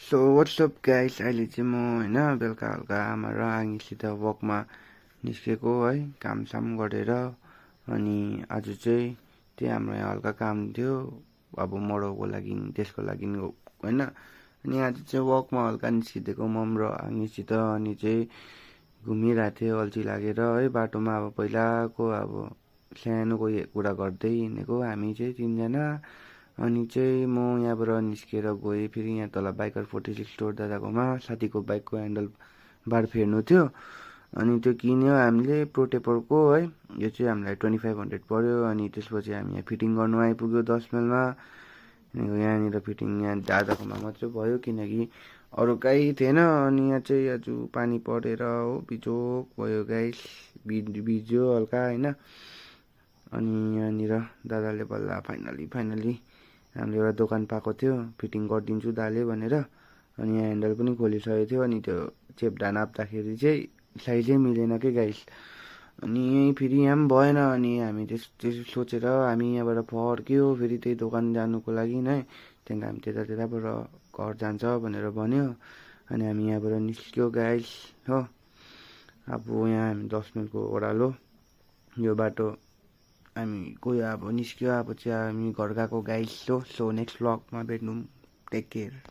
So WhatsApp guys, अहिले चाहिँ म होइन बेलुका हल्का आमा र आङीसित वकमा निस्केको है, कामसाम गरेर। अनि आज चाहिँ त्यही हाम्रो यहाँ हल्का काम थियो, अब मरौको लागि, त्यसको लागि होइन। अनि आज चाहिँ वकमा हल्का निस्किदिएको मम र आङीसित। अनि चाहिँ घुमिरहेको थियो अल्छी लागेर है, बाटोमा अब पहिलाको अब सानोको कुरा गर्दै हिँडेको हामी चाहिँ तिनजना। अनि चाहिँ म यहाँबाट निस्केर गएँ फेरि यहाँ तल बाइकर 46 स्टोर दादाकोमा, साथीको बाइकको ह्यान्डल बार फेर्नु थियो। अनि त्यो किन्यो हामीले प्रोटेपरको है, यो चाहिँ हामीलाई 2500 पर्यो। अनि त्यसपछि हामी यहाँ फिटिङ गर्नु आइपुग्यो 10 माइलमा। यहाँनिर फिटिङ यहाँ दादाकोमा मात्रै भयो, किनकि अरू कहीँ थिएन। अनि यहाँ चाहिँ आज पानी परेर हो बिजोक भयो गाइस, भिज्यो हल्का होइन। अनि यहाँनिर दादाले बल्ल फाइनली हामीले एउटा दोकान पाएको थियो, फिटिङ गरिदिन्छु दाले भनेर। अनि यहाँ ह्यान्डल पनि खोलिसकेको थियो। अनि त्यो चेप्टा नाप्दाखेरि चाहिँ साइजै मिलेन के गाइस। अनि फेरि यहाँ पनि भएन। अनि हामी त्यस्तो सोचेर हामी यहाँबाट फर्क्यो फेरि त्यही दोकान जानुको लागि नै। त्यहाँदेखि हामी त्यताबाट घर जान्छ भनेर भन्यो। अनि हामी यहाँबाट निस्क्यो गाइस हो। अब यहाँ हामी 10 माइलको ओह्रालो यो बाटो हामी गयो, अब निस्क्यो। अब चाहिँ हामी घर गएको गाइस। सो नेक्स्ट व्लगमा भेट्नु, टेक केयर।